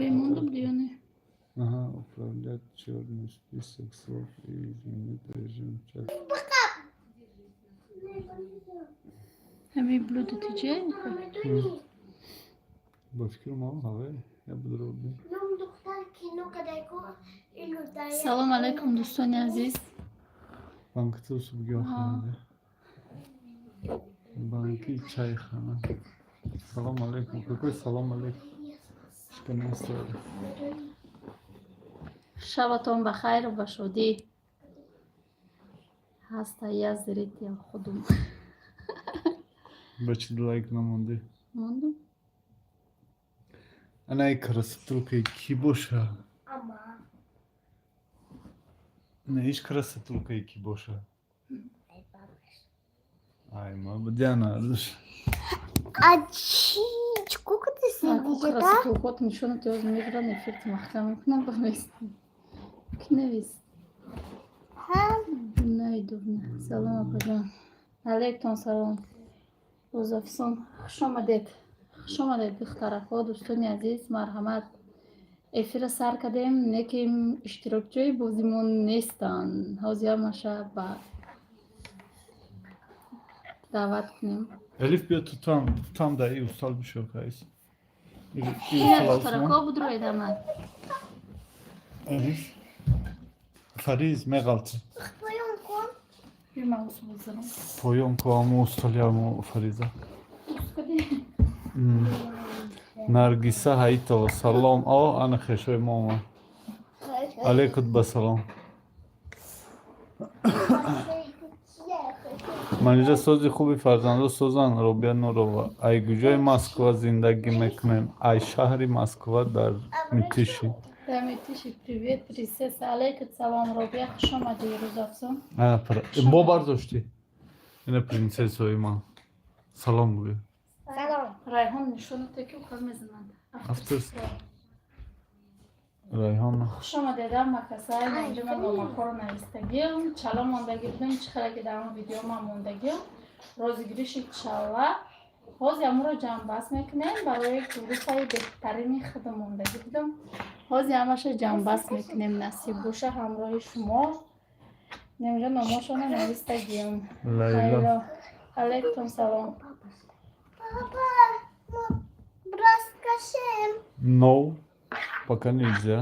Вай монда буд ё не? Ага, управлять черный список слов и изменить режим чата. Ҳамин блюдо тиҷе? Ба фикри мо ҳавай я буд. Салом алайкум, дӯстони азиз. Банкти усубгиёхона, банки чайхона. Салом алейкум. Какой салом алейкум? Шиканестори. Шабатон ба хайру ба шодӣ. Ҳаста я зритель худум. Ба чӣ лайк намондӣ? Мондум. Ана и красотулка и кӣ боша? Не, иш красотулка и кӣ боша? Ай, ма будяна арзиш. А чи сколько ты сидишь, да? Красотулкот нишона тёз мегиран, эфирти маҳкам мекунам, ба мест. Ки навис? Найдувна. Салом, апаҷон. Алейкум салом. Рӯзафсон, хуш омадед. Хуш омадед, духтарако, дӯстони азиз, марҳамат. Эфира сар кардем, лекин иштирокчиҳои бозимон нестанд. Ҳозир ҳамаша ба даъват кунем. Элиф, биё, ту там да и устал бишо, кайс. Духтарако, будроед ама. Элиф. Фариз меғалти. Поён кун. Бима, усбузарам. Поён ку аму устали, аму Фариза. Ускади. Наргиса Ҳаитова, салом. О, ана хешои мо омад. Алейкум ба салом. Манижа, сози хуби, фарзандо созанд. Робия Нурова, ай куҷои Москва зиндагӣ мекунем? Ай шаҳри Москва, дар Митиши. Дар Митиши. Привет, принцесса. Алейкум салом, Робия, хуш омадӣ, рӯзафзон. Бо бардоштӣ, ина принцессаи ман, салом бугӯ. Салом. Райҳон нишонате, ки ухал мезананд. Авторский. Райҳон. Хуш омадед, ҳама касай. Инҷо ман номаҳоро навистагиам, чала мондагӣ будам, чӣ хеле ки дар он видео ман мондагиам, розыгрыш и чала. Ҳозир ҳамонро ҷамъбаст мекунем. Барои группаи беҳтарини худам мондагӣ будам, ҳозир ҳамаша ҷамъбаст мекунем, насиб боша, ҳамроҳи шумо. Инҷо номошона навистагиам. Лайла. Алейкум салом. Папа, мы раскашем. Но пока нельзя.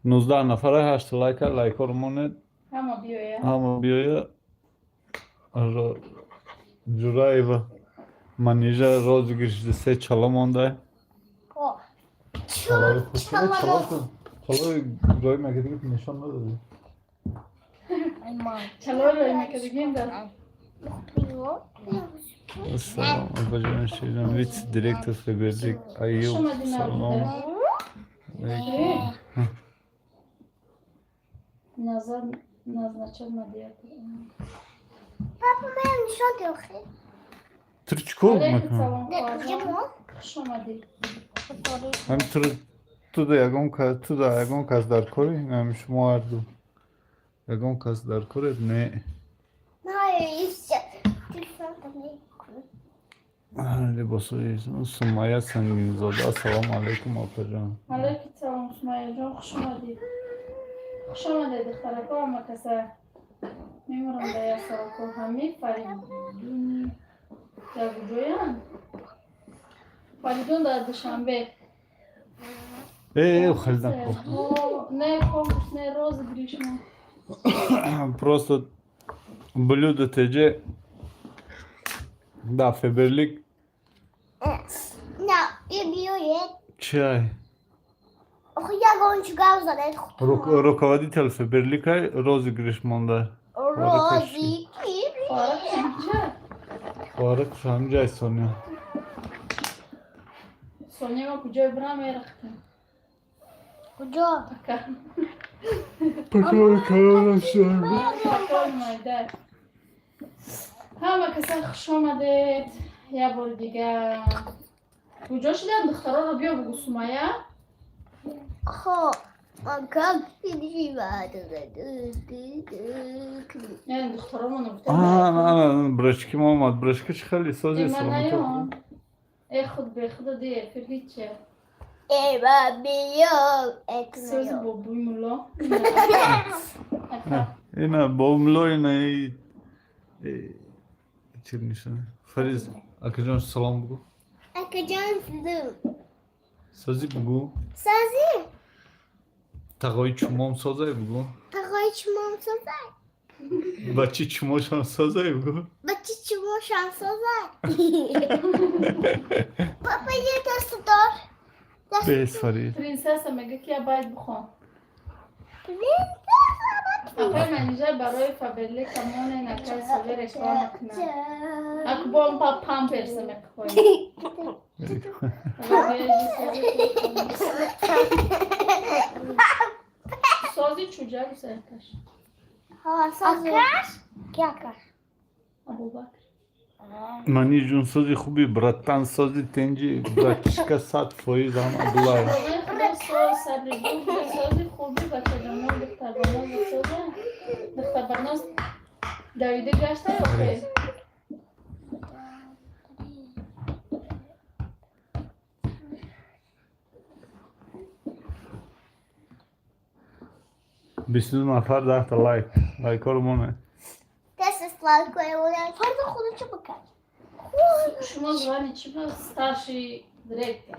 19 нафара, ҳашт лайка, лайкҳоро монед. Ҳама биёя. Ҳама биёя. Ҷураева Манижа, розыгрыш се чало монда. Чалои рӯй мекардиги нишон надодӣ. Чалои рӯй мекардигим дар. Салом, апаҷон Ширин, вице директор Фаберлик Аюб, салом. Алейкум. Назар назначал модератор. Папа, ман нишон дохи. Ту чӣ кор Алейкум мекунӣ? салом, хоҳарҷон. Мо? Хуш омадӣ. Ҳам ту да ягон кас, ту да ягон кас дар корӣ? Ҳам шумо ҳарду ягон кас дар коред? Не. Телефон там. Либосои Сумая Сангинзода, ассалому алайкум, опаҷон. Алейкум салом, Сумаяҷон, хуш омадӣ. Хуш омадед, духтарако, ҳама каса. Мемурам да як саволко. Ҳами Фаридуни дар куҷоянд? Фаридун дар Душанбе. Э, хелда. Не конкурс, не розыгрыш. Просто блюдо ТЖ да Фаберлик. На, и биёед. Чай. Охи, ягон чӣ гап задед. Руководитель Фаберликай розыгрыш монда. Рози. Фарқ ҳамҷай, Соня. Соня, ма куҷое бирам, мерахтем. Куҷо? Пока. Пока. Пока, майда. Ҳама каса хуш омадед як бори дигар. Куҷо шуданд духтароро? Биё бугу, Сумая. Хо, как Яъне духтаромоно. Брачки мо омад, брачки, чӣ хеле сози. Саломат. Э, худ бехуда ди эфир ҳиче. Сози бобои мулло. Ака. Ина бобомулло, ина чӣ нишона. Фариз, акаҷон, салом бугӯ. Акаҷон, салом. Созӣ бугӯ. Созӣ. Тағои чумом созай бугӯ. Тағои чумом созай. Бачи чумошон созай бугӯ. Бачи чумошон созай. Папа, я дастдор. Бес, Фарид. Принсесса мега, ки я байд бихон. Принсесса. Апай Манижа, барои Фаберлик камоне накай соле реклама кунад. Ак бом па памперса мекхоем. Сози чуҷа гусаркаш. Акаш? Ки акаш? Абубакр. Мани ҷун, сози хуби, братан, сози, тенҷи, братишка, 100% ҳам Абдуллаев. Худо соз сабри буд, сози хуби, бачаҷоно, духтарбаноз соза. Духтарбаноз давида гашта ё хе? 22 нафар, 10-та лайк, лайкҳоро моне. Дасти лайкои фарза худачо бикар. Шумо звани чӣ ба старший директор.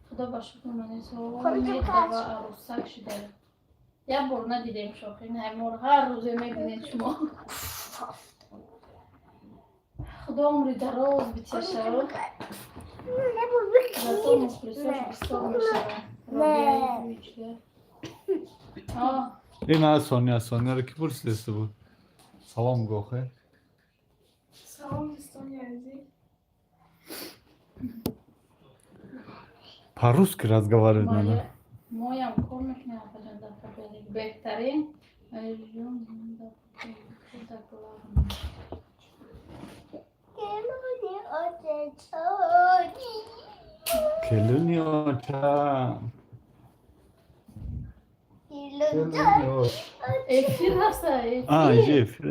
Худо ба шукр, манисо арӯсак шуда. Як бор надидем шохи, ҳамор ҳар рӯзе мебинед шумо. Худо умри дароз битешаву. Зато мухлисош бисёр мешавад. Ина Соня, Соняро ки пурсидеста буд? Салом гӯ, охе. Салом, дӯстони азиз. По-русски разговаривать надо. Моям кор мекунем, апаҷон, дар Фаберлик. Беҳтарин. Главное. Келуни очечони. Келуни оча. Келуни. Эфир ҳаста, А, эфир. иҷи эфир.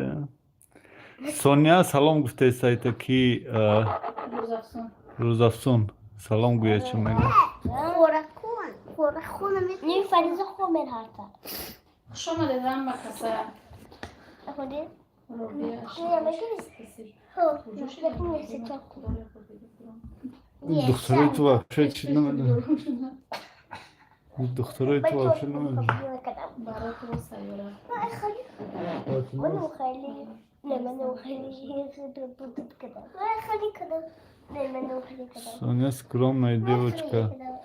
Соня салом гуфтаест, ки Рӯзафзун. Рӯзафзун салом гӯяд, чӣ мега. Хӯракун. Хӯракун. Не, Фариза хомер ҳарта. Хуш омадед ҳама каса. Ходи? Робия. Не, мегирӣ? Куҷо шида? Духтарои ту вообще чӣ намедонам. Духтарои ту вообще намедонам. Баротова Сайёра. منو خلي نه منو خلي كده خلي كده نه منو خلي كده. Соня скромная девочка.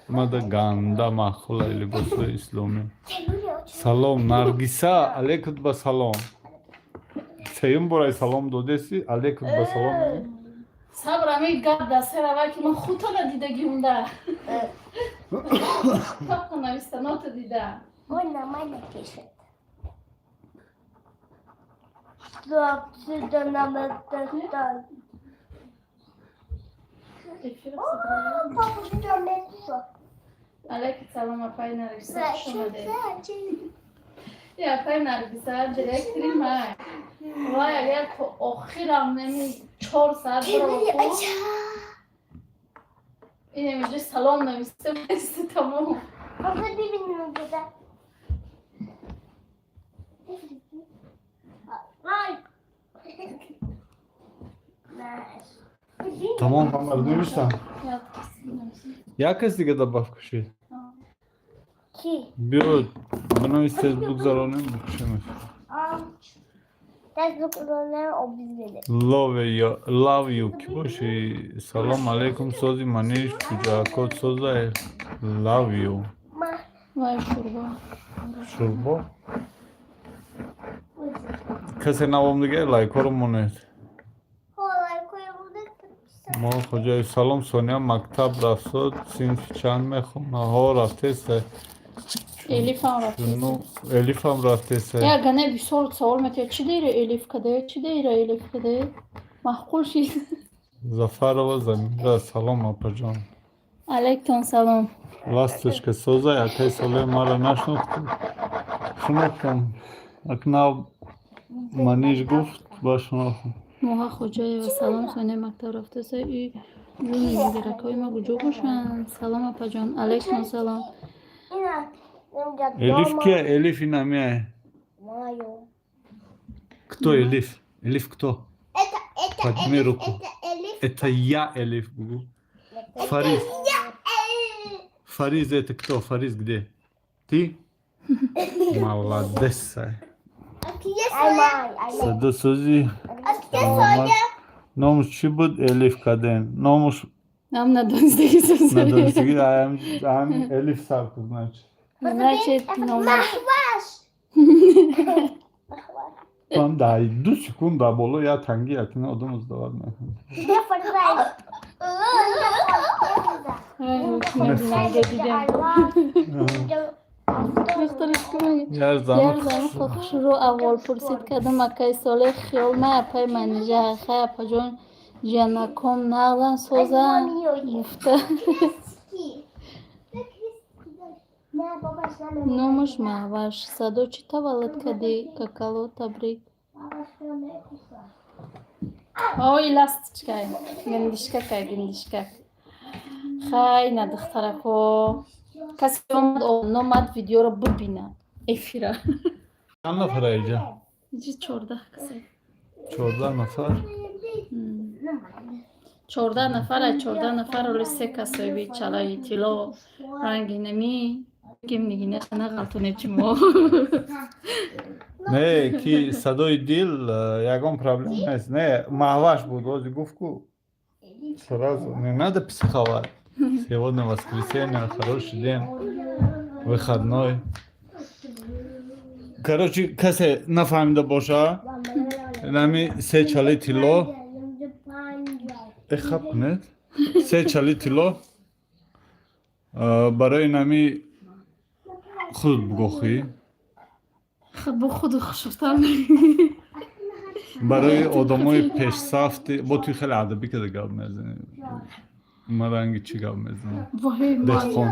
Мада ганда маъқула либосҳои исломӣ. Салом, Наргиса, алейкум ба салом. Сеюм борай салом додеси, алейкум ба салом. Сабр, ами гап да сера, ки ман худтона дидагиунда. Тоқа навистанота дида. Ой, нормально пишет. Стоп, сюда нам это. Эфир. Папа, что лицо? Алейкум салом, апай Наргиса, хуш омадед. Зачем? Я апай Наргиса, директори май. Вай, агар то охирам неми 4 саат биро, инамиҷо салом нависта басти, тамом. Папа, бибинем туда. Ай. Тамом, ҳамаро навиштам. Як кас дига добавка кушед. Ки? Биё, бинавис, тез бугзаронем, бикушем. Tez буквально обидели. Love you, love you ки боши. Салом алейкум, сози, Маниш, чуҷаакот соза, love you. Ма. Вай, шурбо. Шурбо. Касе навом дига, лайкҳоро монед. Мо Хоҷаев, салом, Соня мактаб рафтод, синфи чанд мехона? Ҳо, рафтеста. Элифам рафтеста. Чуну Элифам рафтеста. Я гане бисёр савол метиҳад: чӣ дейра Элиф каде, чӣ дейра Элиф каде? Маъқул шид. Зафарова Замира, салом, апаҷон. Алейкум салом. Ласточка соза, акай соле, мара нашнохтӣ? Шинохтам. Ак нав Маниш гуфт, ба шинохтам. Моҳа Хоҷаева, салом, Соня мактаб рафтеста? И Ҷуни ма куҷо бошанд? Салом, апаҷон. Алайкум салом. Элиф кия? Элиф инамия. Кто Элиф? Элиф кто? Это Подними руку. Это Элиф. Это я Элиф бугу. Фариз. Фариз это кто? Фариз где? Ты? Молодец. Садо, сӯзи. Номуш чӣ буд? Элиф кадем. Номуш Нам надонистаги. Надонистаги. Ам Элиф сарку, значит. Значит, номуш. Махваш. Там да, 2 секунда боло я танги якина одам сдавать мекунад. Где Фарзай? Дидем. Яр зан. Хушрӯ аввал пурсид кардам, акаи Солеҳ хиёл на, апаи Манижа, хай, апаҷон, ҷанаком нағзан, созан гуфта. Номаш Маҳваш. Садо, чӣ таваллуд кардӣ? Какало, табрик. Ой, ласточкай, гиндишкакай, гиндишкак. Хай, на, духтарако, касе омад, номад, видеоро бубина, эфира. Чанд нафара иҷа? Иҷи 14 касе. 14 нафар. 14 нафар, ай 14 нафар оли се кас соҳиби чалаи тилло ранги нами ким нигина нағалтоне чи мо. Не, ки садои дил ягон проблем нест. Не, Маҳваш буд, ози гуфт ку сразу не надо психовать. Сегодня воскресенье, хороший день, выходной. Короче, касе нафаҳмида боша, нами се чали тилло хаб кунед, се чали тилло барои нами худ бугохӣ. Бо худу хушуфтан. Барои одамои пешсафти бо туи хеле адабӣ када гап мезанӣ, ма ранги чӣ гап мезанам, деҳқон.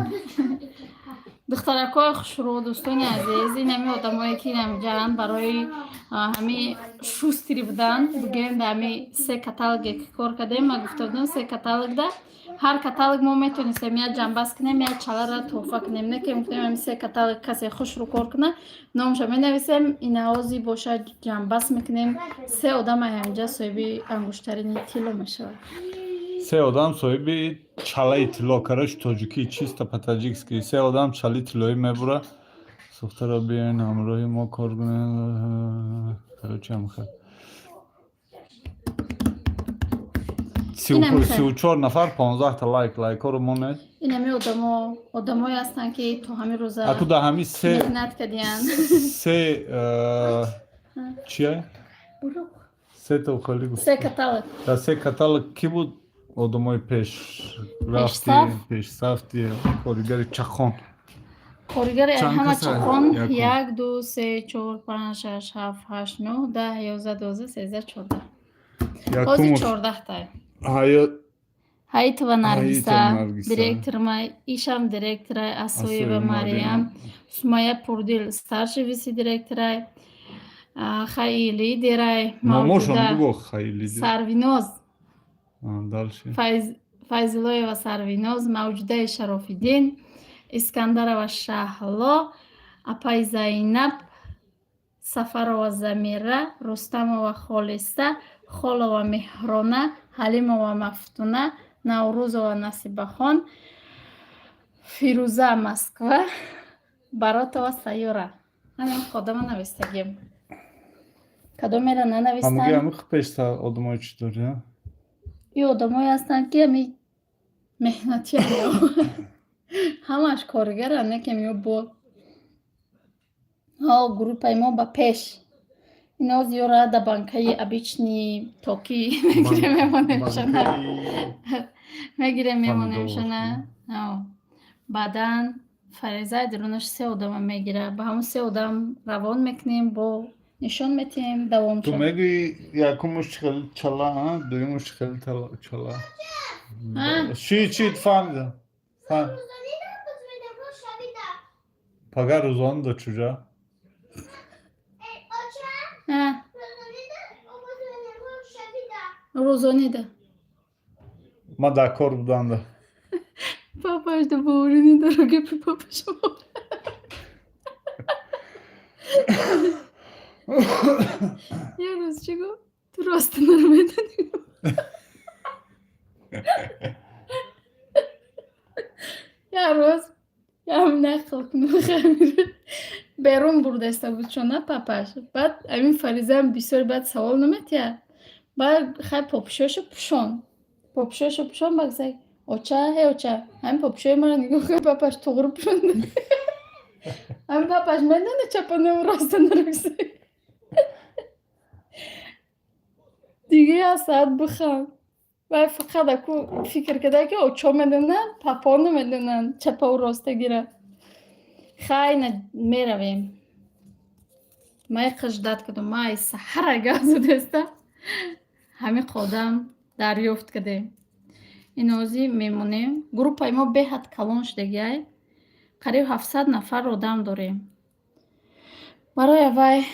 Духтаракҳои хушрӯ, дӯстони азиз, инами одамое ки инамҷаанд, барои ҳами шустрый будан, бигӯем, да ҳами се каталоге ки кор кардем, ма гуфта будам, се каталогда ҳар каталог мо метонистем як ҷамъбаст кунем, як чалара тӯҳфа кунем. Не ки гуфтем, ҳами се каталог касе хушрӯ кор куна, номаша менависем, инаози боша, ҷамъбаст мекунем, се одам ҳаминҷа соҳиби ангуштарини тилло мешавад. Се одам соҳиби чалаи тилло. Короче, тоҷикӣ, чисто по-таджикски, се одам чали тиллоӣ мебура. Сухтаро биёен, ҳамроҳи мо кор кунед. Короче, ҳамхел. 34 нафар, 15-та лайк, лайкҳоро монед. Инами одамо одамое ҳастанд, ки то ҳамин рӯза Аку да ҳами се меҳнат кардиянд. Се чия, се то хеле гуфт. Се каталог. Да, се каталог кӣ буд одамои пеш рафти? Пешсаф? Пешсафти, коригари чахон. Коригари Чанд ҳама каса? чахон. Якум. Як, ду, се, чор, панҷ, шаш, ҳафт, ҳашт, нӯҳ, 10, 11, 12, 13, 14. Ҳозир Якумуш 14-та. Ҳаёт. Ҳаитова Наргиса. Ҳаитова Наргиса. Директорма, ишам директора, Асоева Асоева Мариям, Сумая Пурдил старший вице директорай, Хаи лидерай. Номошон Мавҷуда буго, хаи лидер. Сарвиноз. Дальше. Файзуллоева Сарвиноз, Мавҷудаи Шарофиддин, Искандарова Шаҳло, апай Зайнаб, Сафарова Замира, Рустамова Холиса, Холова Меҳрона, Ҳалимова Мафтуна, Наврӯзова Насибахон, Фирӯза Москва, Баротова Сайёра. Ҳамин одама навистагим. Кадомеро Ҳамаги нанавистам. Ҳами пешса одамои чӣ дори, а? И одамое ҳастанд, ки ҳами меҳнатиам, ҳамаш коргаранд, не ки ё бо ҳо группаи мо ба пеш. Ино зиёра да банкаи обычный токи мегирем, мемонемшона, мегирем, мемонемшона. Баъдан фаризаи дарунаш се одама мегира, ба ҳамон се одам равон мекунем, бо нишон метиҳем Ту давомшо. мегӯӣ, якумуш хеле чала, дуюмуш хеле чала. А? Чӣ, чӣ фаҳмидам? Пага рӯзона да чуҷа? А, рӯзонида. Ман дар кор буданда. Папаш да боварӣ надора гапи папаш. Як рӯз чӣ гуфт? Ту роста намедонӣ. Як рӯз ям нақл кунам, берун бурдаиста буд чона папаш. Баъд амин Фаризаам бисёр баъд савол наметиҳад. Баъд хай попушошу пӯшон. Попушошу пӯшон, баъд гуфт: «Оча, ҳе оча, ҳамин попушои маро нигоҳ кун, папаш туғру пӯшонда». Ҳамин папаш медона чапанаву роста нарӯкса. Дига як саат биханд. Вай фақат аку фикр карда, ки очо медонанд, папо намедонанд чапаву ростагира. Хай, на меравем. Ман ждать кардам, ман саҳара гап задеста. Ҳамин қодам дарёфт кардем. Инозӣ мемонем. Группаи мо беҳад калон шудагиай. Қариб 700 нафар одам дорем. Барои аввай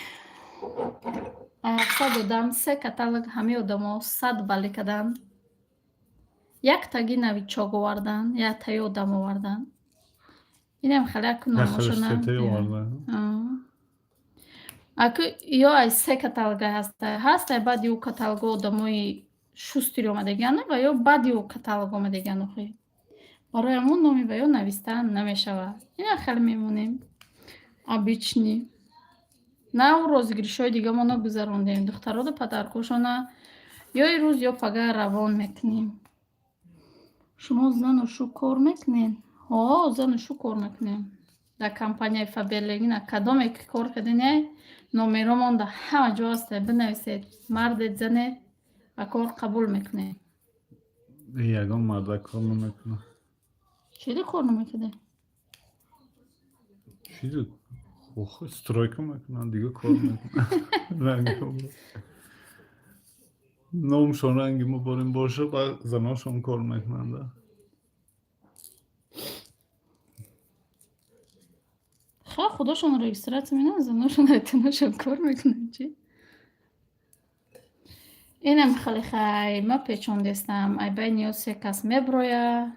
700 одам се каталог, ҳамаи одамо 100 баллӣ карданд. Як таги новичок овардан, як таи одам овардан. Инам хеле аку номошона. Аку ё ай се каталога ҳаста. Ҳастай баъди ӯ каталого одамои шустери омадагианд ва ё баъди ӯ каталог омадагианд охи. Барои ҳамон номи ва ё нависта намешавад. Ина хеле мемонем. Обычный. На розыгрышҳои дига мо нагузарондем. Духтароду падаркошона ё ирӯз, ё пага равон мекунем. Шумо зану шу кор мекунед? Ҳо, зану шу кор мекунем. Дар компанияи Фаберлик ина кадоме ки кор кардем, номеромон дар ҳама ҷо ҳаста, бинависед. Мардед, занед, ба кор қабул мекунем. Ягон марда кор намекунад. Чида кор намекунед? Чизи стройка мекунанд, дига кор мекунанд. Номшон ранги мо борем боша, ба заношон кор мекунанд. Ха, худошон регистрация менам, заношон айтаношон кор мекунанд, чӣ? Инам хеле хай, ма печондестам. Ай байни ё се кас меброя,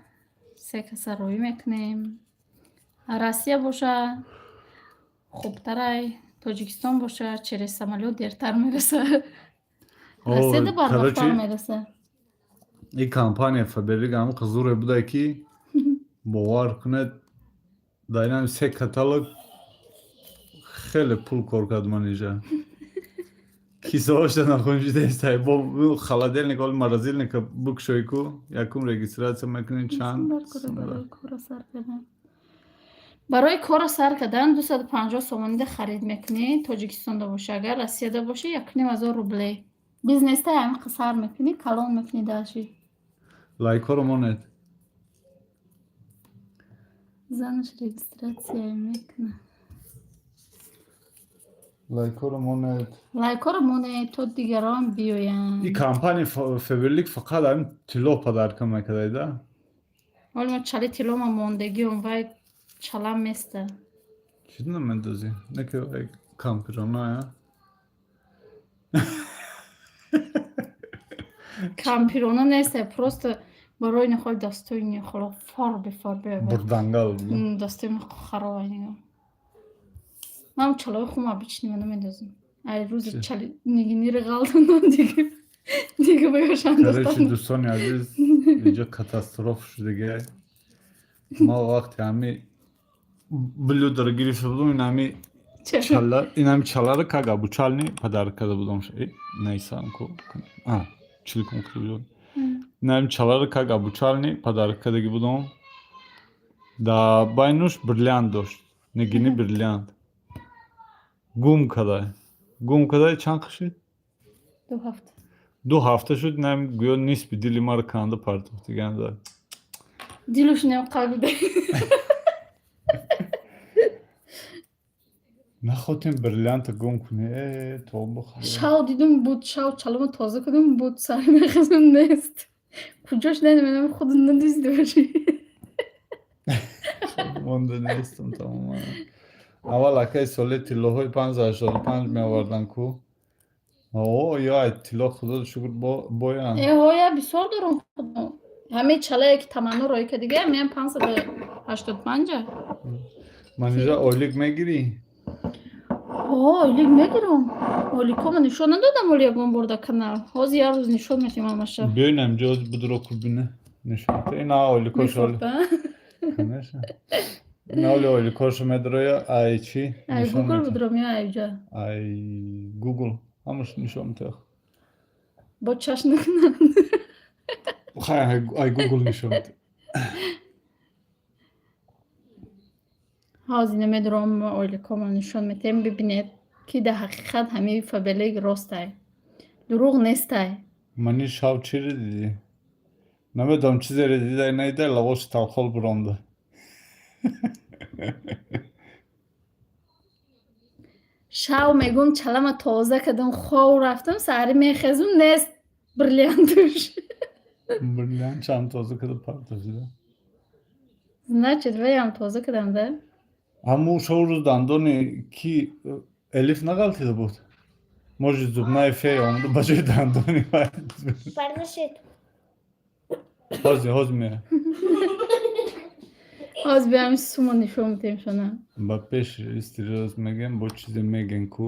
се каса роӣ мекунем. Россия боша хубтарай, Тоҷикистон боша через самолёт дертар мерасад. Россияда барвақттар мерасад. Ин компания Фаберлик ҳам қизуре буда, ки бовар кунед, дар инам се каталог хеле пул кор кард. Ман иҷа кисаҳошта нахонҷидаистай, бо холодильник, оли морозильника букшои ку, якум регистрация мекунӣ чанд. Барои корро сар кардан 250 сомонида харид мекунӣ, Тоҷикистонда боша. Агар Россияда боша, 1500 рубле. Бизнеста ҳамин сар мекунӣ, калон мекунӣ дальше. Лайкҳоро монед. Занаш регистрация мекунад. Лайкҳоро монед. Лайкҳоро монед, то дигарон биёянд. Ин компания Фаберлик фақат ҳамин тилло подарка мекардаида. Ҳоли ма чали тиллома мондагиам, вай чалам места. Чӣ намендозӣ? Не ки вай кампирона я. Кампирона неста, просто барои нихоли дастои нихола фарбе фарбе. Бурдангал. Дастои хароба нигоҳ. Ман чалои хум обычный ма намедозам. Ай рӯзи чали нигиниро ғалтонам, дига ба ёшам. Короче, дӯстони азиз, инҷо катастроф шудагиай. Ма вақте ҳами блюдоро гирифта будум, ин ҳами чаларо как обручальный подарок карда будам. Найсам ку чиликум куда, ин ҳами чаларо как обручальный подарок кардаги будум. Дар байнуш бриллиант дошт, нигини бриллиант. Гум кадай, гум кадай. Чанд қишид? 2 ҳафта. 2 ҳафта шуд. Инам гӯё нисфи дили маро канда партофтиганда. Дилуш неқабида. Нахотем бриллианта гум кунӣ, э тобо. Шав дидум, буд. Шав чаломо тоза кардум, буд. Сар мехезм, нест. Куҷош намедонам, худ надизда бошӣ. Монда нестам тамоман. Аввал акаи соли тиллоҳои 585 меовардан ку. О, ё ай тилло, худо шукр, боянд. Э, ҳоя бисёр дорум худо. Ҳамин чалае ки Таманно роӣ ка дига, меам 585. Манижа, ойлик мегирӣ? О, ойлик мегирам. Ойликома нишон надодам оли ягон бор дар канал. Ҳозир як рӯз нишон метиҳам ҳамаша. Биёин, ҳамҷо ҳозир будро кубине нишон. Ина ойликош оли. Мефурта. Конечно. Ина оли ойликошо медроя ай чи? Ай Нишон Гугл метиҳам. Будром ё айҷа? Ай Гугл. Ҳамаш нишон метиҳам. Бо чашм накунанд. Хай, ай Гугл нишон метиҳам. Ҳозир намедурам, ойликома нишон метиҳем, бибинед, ки дар ҳақиқат ҳамин Фаберлик ростай. Дурӯғ нестай. Мани шав чире дидӣ? Намедонам, чизере дидай, наидай, лавоши талхол буронда. Шав мегӯм, чалама тоза кардам, хов рафтам, саҳарӣ мехезум, нест бриллиантуш. Бриллиант чам тоза када партошида. Значит, ваям тоза кардам да? Ҳамун шав рӯз дандони ки Элиф нағалтида буд? Может, зубная фея омада ба ҷои дандони вай. Парашют. Ҳозир, ҳозир мея. Ҳозир биям, сума нишон метиҳем шона. Ба пеш истироз мегем, бо чизе меген ку.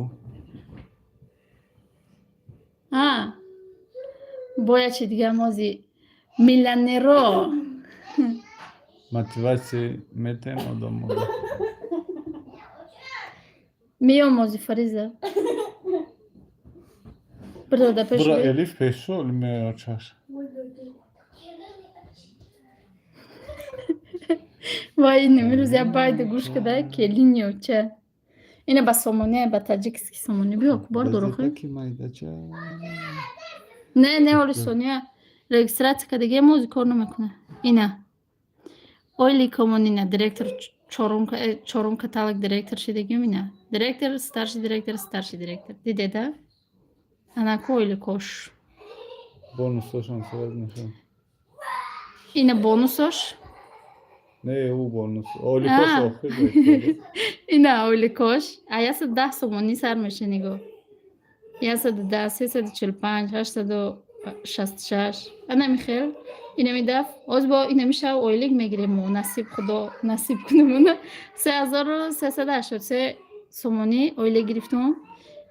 А бояд чи дига мози миллионеро. Мотиватсия метем одаморо. Меём мози, Фариза. Бирдода пеш. Бура, Элиф пешшо, оли мея чаш. Вай, немирӯз як байда гӯш када, келини оча. Ина ба сомоне, ба таҷикски сомоне биё, бор дорохи. Газета ки майдача. Не, не, оли Сония регистрация кардагия, мози кор намекунад. Ина. Ойликомон ина директор чорум, чорум каталог директор шидагим ина. Директор, старший директор, старший директор. Дидеда? Анаку ойликош. Бонусошон сараз нишон. Ина бонусош. Не, ӯ бонус. Ойликош А. охир бехтар. Ина ойликош. А 110 сомонӣ сар меша, нигоҳ. 110, 345, 866. Ана михел. Инами даф. Оз бо инами шав ойлик мегирем мо. Насиб худо насиб кунамона. 3383 сомонӣ ойлик гирифтум.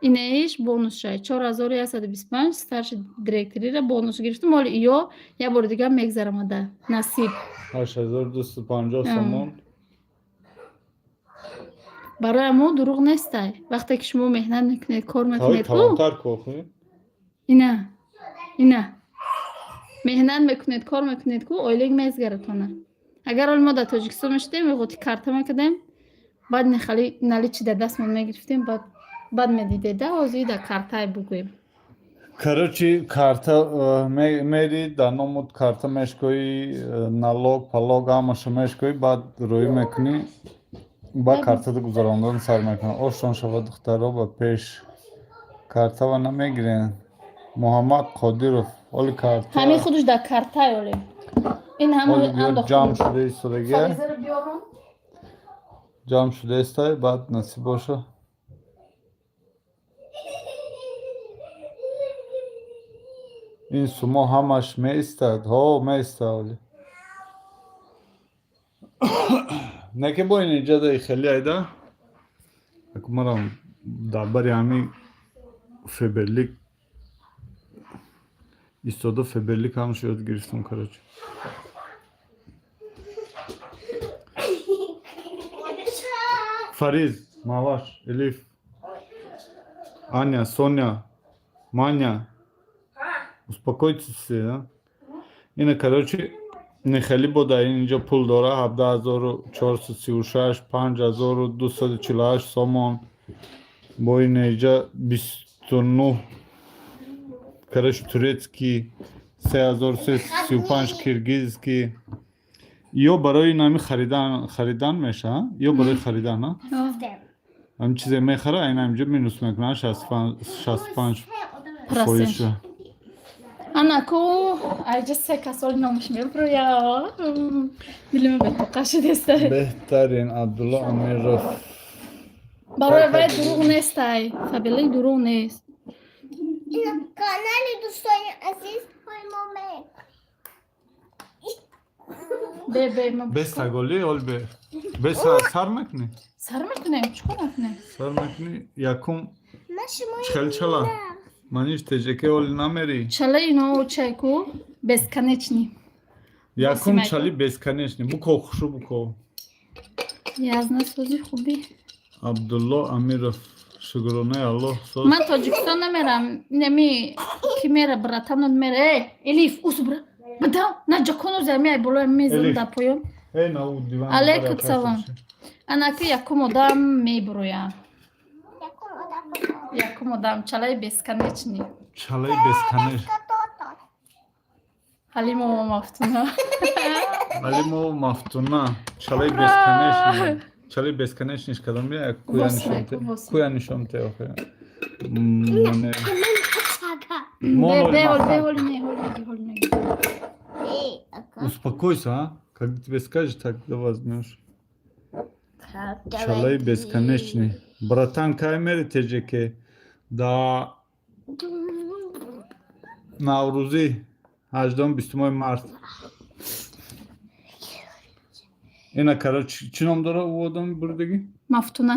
Инаиш бонус шай. 4125 старший директорира бонус гирифтум. Оли ё як бори дигар мегзарамада. Насиб. 8250 сомон. Барои мо дурӯғ нестай. Вақте ки шумо меҳнат мекунед, кор Ҳай мекунед, ку калонтар ку охи. Ина. Ина. Меҳнат мекунед, кор мекунед ку, ойлик мезгаратона. Агар оли мо дар Тоҷикистон мешудем, ғоти карта мекардем, баъд нехали наличи дар дастмон мегирифтем, баъд медидед, да, ҳозир дар картае бугӯем. Короче, карта мери, дар номут карта мешкоӣ, налог, палог ҳамаша мешкоӣ, баъд рӯӣ мекунӣ, баъд картада гузарондан сар мекунад. Ошон шава, духтаро, ба пеш картава намегирен. Муҳаммад Қодиров, оли карта. Ҳамин худаш дар картае оли. Ин ҳама Оли биё андохта. Ҷамъ шуда истодагия. Фаризаро биёрам. Ҷамъ шуда истай, баъд насиб боша. Ин сумо ҳамаш меистад, ҳо, меистад оли. Не ки бо ин иҷода хеле айда. Аку марам дар бари ҳамин Фаберлик истода, Фаберлик ҳамаш ёд гирифтам, короче. Фариз, Маваш, Элиф, Аня, Соня, Маня, успокойтесь все, а? Ина, короче, не хеле бо дар инҷо пул дора, 17 436, 5248 сомон. Бо ин инҷа 29, короче, турецкий, 3335 киргизский. Ё барои нами харидан меша, ё барои харидан, а? Ҳамин чизе мехара, айн ҳаминҷо минус мекунад 65 фоизша. Анаку айҷа се касоли номаш мебурӯя. Дилима бетоқа шудеста. Беҳтарин Абдулло Амиров. Барои вай дурӯғ нестай. Фаберлик дурӯғ нест. Канали дӯстони азиз, ҳои мо. Бе, бе, ма. Без таголи, ол бе. Бе сар мекунӣ? Сар мекунем, чӣ кор накунем? Сар мекунӣ, якум чхел чала. Маниш теҷеке оли намери. Чала ино чайку бесконечный. Якум Восемь. Чали бесконечный. Буко, хушу буко. Язна, сози, хубӣ. Абдулло Амиров, шукронаи Аллоҳ, соз. Ман Тоҷикистон намерам. Неми ки мера, братанон мера. Э, Элиф, ус бра. Бадам, на ҷаконо зами ай болои мезам Элиф. Да поён. Эй, нау диван. Алейкум салом. Анаки якум одам мебуроям. Якум одам чалаи бесконечный. Чалаи бесконечный. Ҳалимова Мафтуна. Алимова Мафтуна. Чалаи бесконечный. Чалаи бесконечный кадом я куя Восемь, нишонте. Восемь. Куя нишонте охе. Мане. Бе, Моно бе, маха. бе, ҳоли не, ҳоли неги, ҳоли неги. Успокойся, а? Когда тебе скажешь, тогда возьмешь. Чалаи бесконечный. Братан, кай мери теҷеке? Да Наврӯзӣ, 18, 20 март. Ина, короче, чӣ ном дора ӯ одами бурдагӣ? Мафтуна.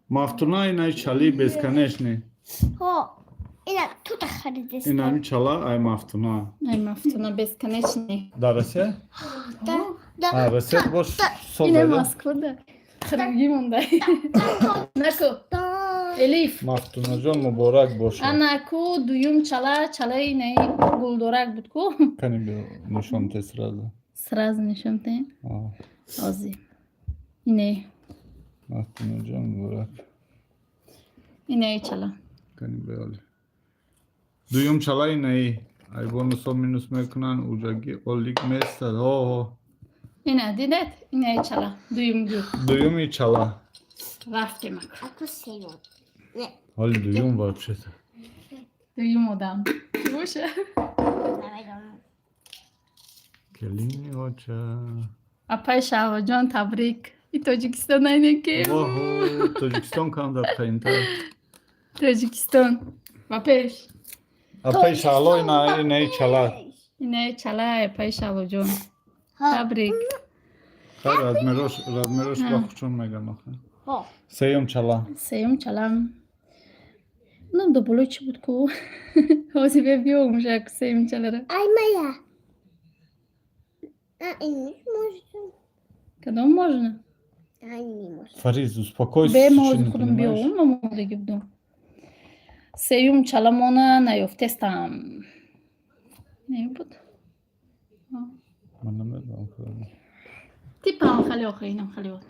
Мафтуна, инаи чалии бесконечный. Инами чала ай Мафтуна. Ай Мафтуна бесконечный. Дар Россия? А, Россия бош. Ина Созайда. Москвада. Хирги монда. Наку. Элиф. Мафтунаҷон, муборак бошад. Анаку дуюм чала, чалаи наи гулдорак буд ку. Кани, биё, нишон те сразу. Сразу нишон те. А, Ози. Ине. Мафтунаҷон, муборак. Ине чала. Кани, биёли. Дуюм чала инаи. Ай бонусо минус мекунанд, уҷаги олик местад. Ҳо, ҳо. Ина дидед? Ине чала. Дуюм гу. Дуюми чала. Рафтем аку. Ҳоли дуюм вообще-то. Дуюм одам. Чӣ боша? Келини оча. Апай Шаҳвоҷон, табрик. И Тоҷикистон айне ки. Воҳо, Тоҷикистон кам дар таинтар. Тоҷикистон. Ба пеш. Апай Шаҳло, инаи чала. Ине чала апай Шаҳвоҷон. Табрик. Хайр, размерош ба хучон мегам охе. Сеюм чала. Сеюм чалам. Нам до болои чӣ буд ку? Ҳозир бебиём мушак сеюм чалара. Ай моя. А, и не может. Кадом можно? А, не может. Фариз, успокойся. Бе, чӣ мо ҳозир не худам понимаешь? биём, омодагӣ будум. Сеюм чаламона наёфтестам. Не буд. Ман намедонам кадом. Типам хеле охе, инам хеле буд.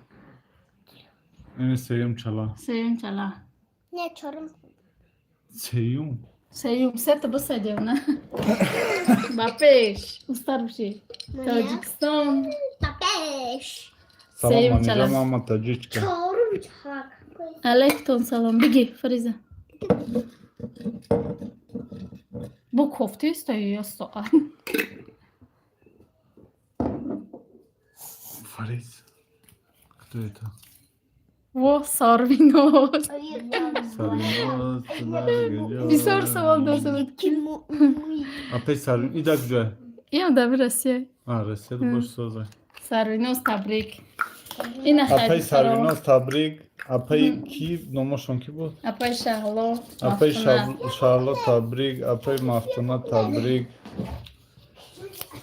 Ини сеюм чала. Сеюм чала. Не, чорум. Сеюм. Сеюм, сета бисадем, на. Ба пеш. Устар биши. Тоҷикистон. Папеш. Салом, Сеюм Манижа, чала. мама таҷичка. Чорум чала. Алейкум салом. Биги, Фариза. Бу кофтист ё соа? Фариз. Кто это? Во, Сарвиноз. Сарвиноз. Бисёр савол дошта. Апай Сарвин, ида куҷое? Иам дар Россия. А, Россия бош, соза. Сарвиноз, табрик. Ина Апай хайр. Сарвиноз, табрик. Апай ки, номошон ки буд? Апай Шаҳло. Апай Мафтуна. Шаҳло, табрик. Апай Мафтуна, табрик.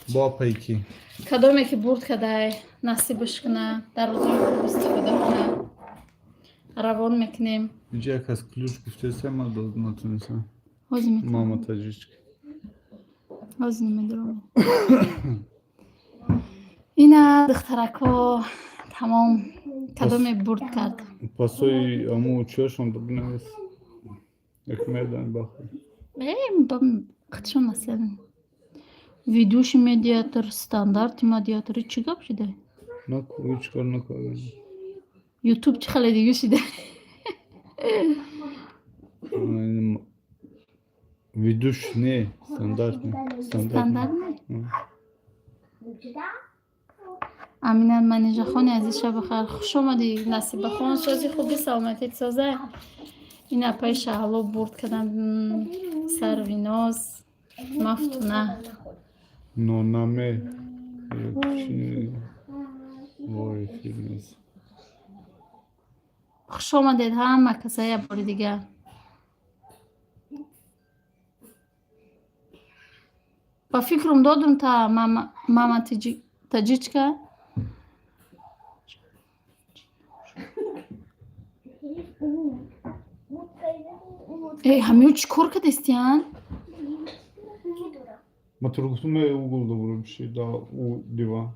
Бо апай ки? Кадоме ки бурд кадай, насибаш куна, дар рӯзои хуб истифода куна. Равон мекунем. Инҷа як аз ключ гуфтеса, ман дод натонистам. Ҳозир метавонам. Мама таҷичка. Ҳозир намедорам. Ина, духтарако, тамом. Кадоме бурд кард? Пасои аму чиёшон бинавис. Як медан бахо. Э, худшон аслан. Ведущий медиатор, стандарти медиатор, чӣ гап шида? Наку, ҳеҷ кор накардам. Ютуб чӣ хеле дига шида? Ведущий не, стандартный. Стандартный? Амина Манижахони азиз, шаби хайр, хуш омадӣ. Насибахон, сози, хуби, саломатит соза. Ин апаи Шаҳло бурд кардам, Сарвиноз, Мафтуна. Нонаме. Чи во эфир нест. Хуш омадед, ҳама каса, як бори дигар. Ба фикрам додум та мама таҷичка. Эй, ҳамиё чӣ кор кардестиян? Ма туро гуфтум, угол добро биши да у диван.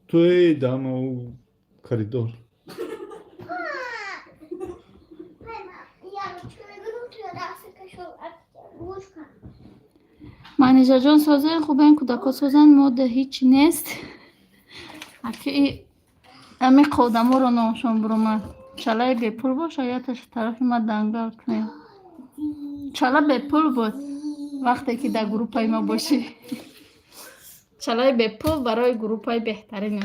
Ту эй дама у коридор. Манижаҷон, созен, хубен, кӯдако созанд, мода ҳичи нест. Аки ами одаморо номшон буромад. Чалаи бепул боша, яташ тарафи ма дангал кунем. Чала бепул буд, вақте ки дар группаи ма бошӣ. Чалаи бепул барои группаи беҳтарина.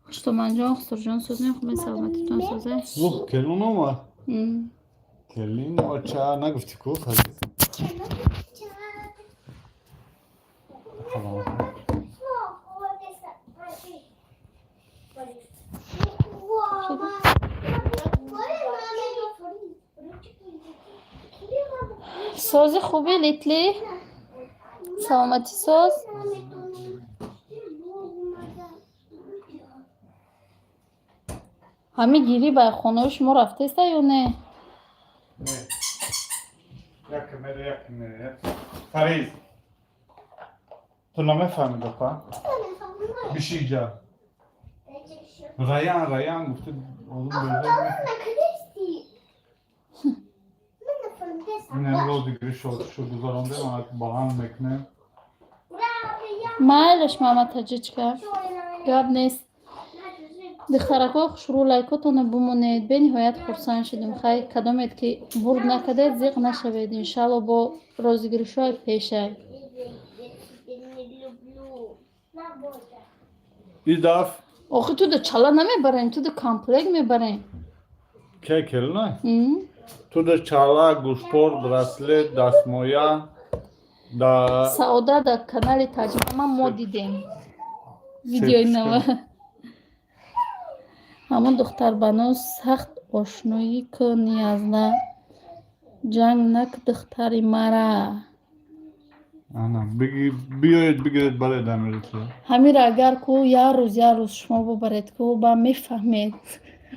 Хуштоманҷон, Хусурҷон, созем, хубен, саломатитон созе. Вух, келин омад. Келин оча нагуфтӣ ку, Фарид? Салом. Сози, хуби, Литли, саломатӣ, соз. Ҳами гирӣ ба хонаи шумо рафтеста ё не? Не. Як камера, як камера. Фарид. Ту намефаҳмӣ гапа? Биши иҷа. Раян, Раян гуфта, одам безор. Инам розыгрыш шо гузарондем, баланд мекунем. Майлаш, мама таҷичка, гап нест. Духтаракҳои хушрӯ, лайкотонро бумонед. Бениҳоят хурсанд шудем. Хай, кадомед ки бурд накардед, зиқ нашавед. Иншалло, бо розыгрышҳои пешай. И даф Охи, ту да чала намебарем, ту да комплект мебарем. Ке, келина? Ту да чала, гӯшпор, браслет, дастмоя да. Саода дар канали таҷмама мо дидем видеои нава. Ҳамон духтарбано сахт ошноӣ ку, ниязна ҷанг нак, духтари мара. Ана, биёед, бигиред, баред амирито. Ҳамира агар ку як рӯз, як рӯз шумо бубаред ку, ба мефаҳмед,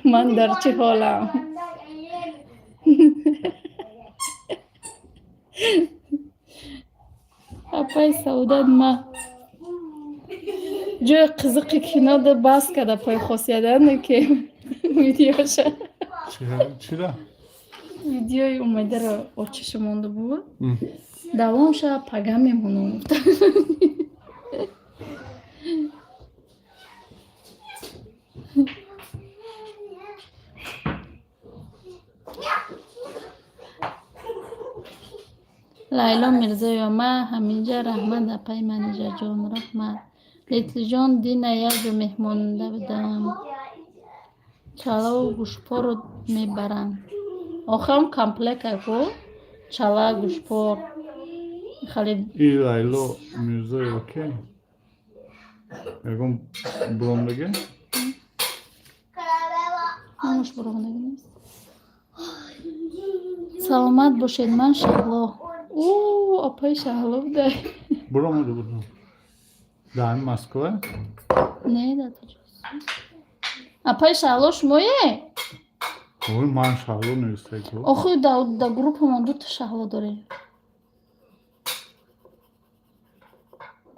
ман дар чӣ ҳолам. Апай Саодат, ма ҷои қизиқи кино да бас када пой хосиядане ки видеоша. Чира? Видеои умедаро очиша монда буд. Давом ша, пага мемонам. Лайло Мирзоева, ма ҳаминҷа, раҳмат, апаи Манижаҷон, раҳмат. Литлиҷон, дина якҷо меҳмонда будам, чалаву гӯшпорро мебаранд. Охирам комплект ку, чала, гӯшпор, хеле. И Лайло Мирзоева ке? Ягон буромдаге? Номаш буромдаги нест. Саломат бошед, ман Шаҳло. О, апаи Шаҳло будай. Буромаду, буром. Дар Москва? Не, дар Тоҷикистон. Апаи Шаҳло шумое? Ой, ман Шаҳло навистаку. Охи, дар группамон дута Шаҳло дорем.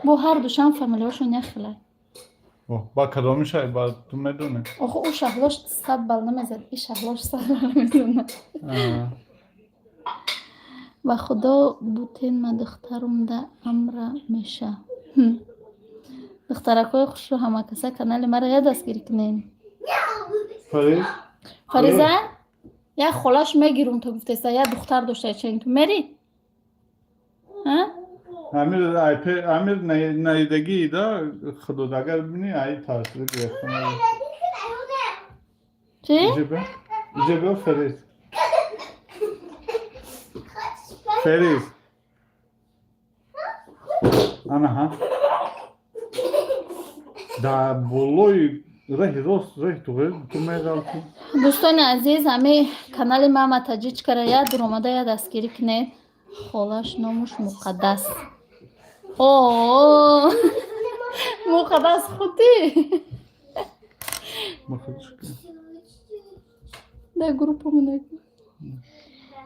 Бо ҳар душам фамилияшон як хелай. Ба кадомиша ба ту медонӣ? Охи, ӯ Шаҳлош 100 балл намезад, и Шаҳлош 100 балл мезанад. Ба худо бутен, ма духтарумда амра меша. Духтаракҳои хушрӯ, ҳамакаса канали мара я дастгирӣ кунед. Фарид? Фариза, як холаш мегирум, то гуфтеста, як духтар дошта чен, ту мери? Амир айпе амир наидагӣ да худо, агар бинӣ, ай таъсир гирифта. Чӣ? Иҷа биё, Ферис. Ферис. Анаҳа. Дар болои раҳи рост, раҳи туғри ту меғалтӣ. Дӯстони азиз, ҳами канали Мама Таҷичкара я дуромада, я дастгирӣ кунед. Холаш номуш Муқаддас. О, Муқаддас худӣ. Дар группа монак.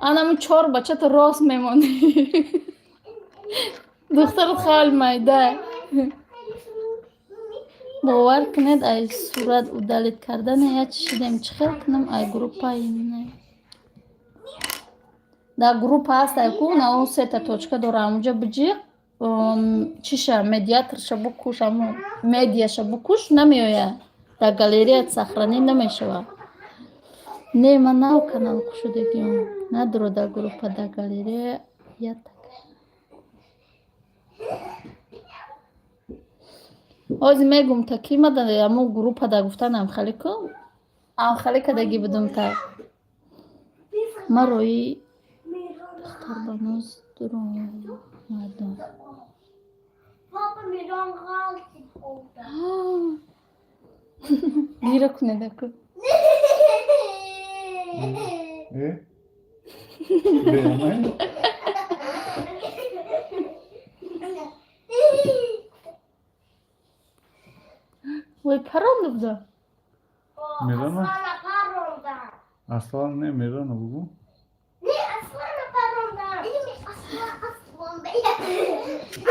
Анаму чор бачата рост мемонӣ. Духтарат хеле майда. Бовар кунед, ай сурат удалить кардане я чишидем. Чӣ хел кунам ай группаи? Дар группа ҳаст, ай ку на он сета точка дора, ҳамунҷа биҷиқ, чиша, медиаторша букуш, ҳамун медиаша букуш, намеояд. Дар галерея сохранить намешавад. Не, ман нав канал кушодагиам. Надоро дар группа, дар галерея я так. Ҳозир мегум та ки ма ҳамун группа да гуфтан амхалӣ ку амхалӣ кадаги будум та ма рои духтарбаноз дуромадам. Папа Мирон ғалтид овда. Гира кунед аку. Э? Беамай? Ой, паронда буда. Мирона? Аслана паронда. Аслан не, Мирона бугу. Не, Аслана паронда. Аслан, Аслан.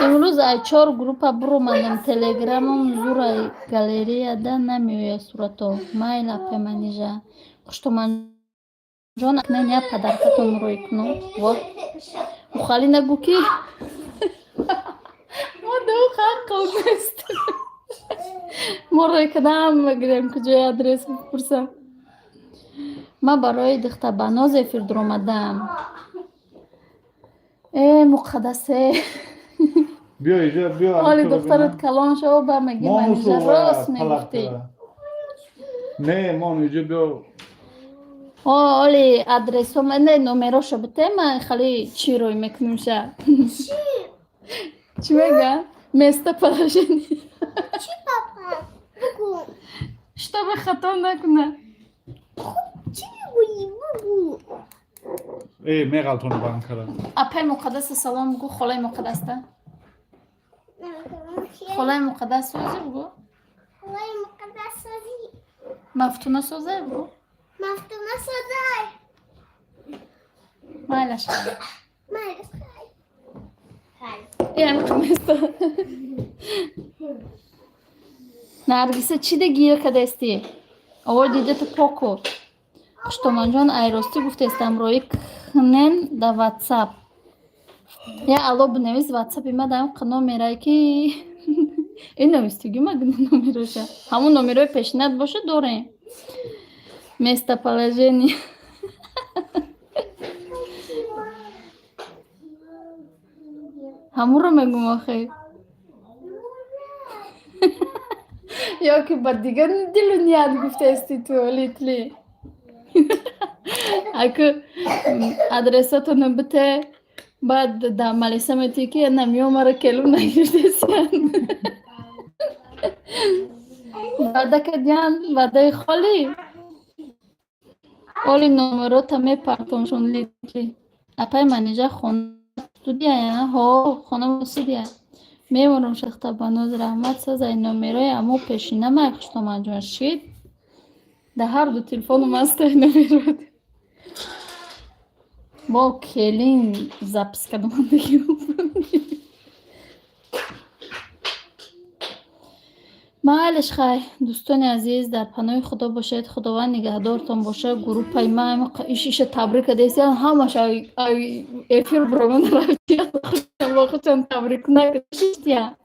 Имрӯз ай чор группа буромадам, телеграмам зурай, галереяда намеояд сурато. Майла, пеманижа. Хуштоманҷон, акнен я подаркатон рӯй кунам. Во. Ухалӣ нагӯ ки мо ду ҳаққо нест. Мо рӯй кадам мегирем, куҷои адрес бипурсам. Ман барои духтарбаноз эфир дуромадам. Э, Муқаддасе. Биё иҷа, биё. Ҳоли духтарат калон шава, ба меги Манижа рост мегуфтӣ. Не, мон иҷа биё. О, оли адресо не номероша бите, ма хали чӣ рӯй мекунем ша. Чӣ мега? Местоположение. Чӣ, папа? Бугу. Чтобы хато накуна. Чӣ мегӯӣ? Бугу. Э, меғалтони банкара. Апай Муқаддаса салом бугӯ, холаи Муқаддаста. Холаи Муқаддас созӣ бугӯ. Холаи Муқаддас созӣ. Мафтуна созай бугӯ. Мафтуна созай. Майлаш. Майлаш. Хай. Яъне место. Наргиса, чӣ да гир кадастӣ? Овои дидата поку. Хуштоманҷон, айростӣ гуфтестам, роӣ кнен да ватсап. Я алло бинавис, ватсапи ма даам номерае ки ин навистигӣ ма номероша. Ҳамун номерои пешинат боша, дорем. Местоположение. Ҳамунро мегум охе. Ё ки ба дигар дилу ният гуфтаисти ту, литли. Аку адресатонро бите, баъд дар малиса метӣ ки намиё мара келу нагирдесиян. Ваъда кардиян, ваъдаи холӣ. Оли номерота мепартоншон литли. Апай Манижа хона студияя? Ҳо, хона студия. Мемонам шахтабаноз, раҳмат сазай номерои амо пешина май Хуштоманҷон шид. Дар ҳар ду телефонум ҳастай номерот. Бо келин запись кардамандагиам. Майлиш, хай, дӯстони азиз, дар паноҳи Худо бошед, Худованд нигаҳдортон бошад. Группаи ма иш иша табрик кардесиян, ҳамаш ай эфир буромада рафтиян, бо худшон табрик накардиштия.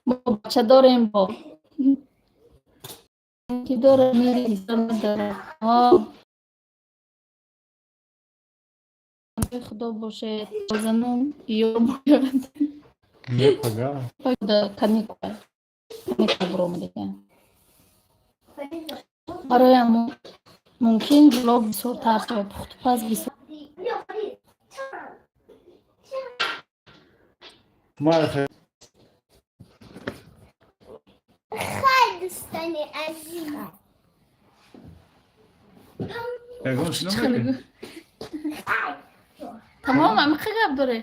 Мо бача дорем, бо ки дора надорад. Худо бошед, занон ё бояд. Не, пага. Каникула, каникула буромадига. Барои мумкин гулоб бисёртар шавад, пухтупаз бисёр. Ма. Хай, дӯстони азиз. Ягон чӣ намекунӣ? Тамом, ами хе гап доре.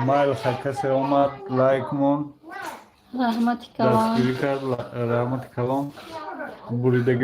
Майл, хай, касе омад, лайк мон. Раҳмати калон. Дастгирӣ кард, раҳмати калон, буридаги.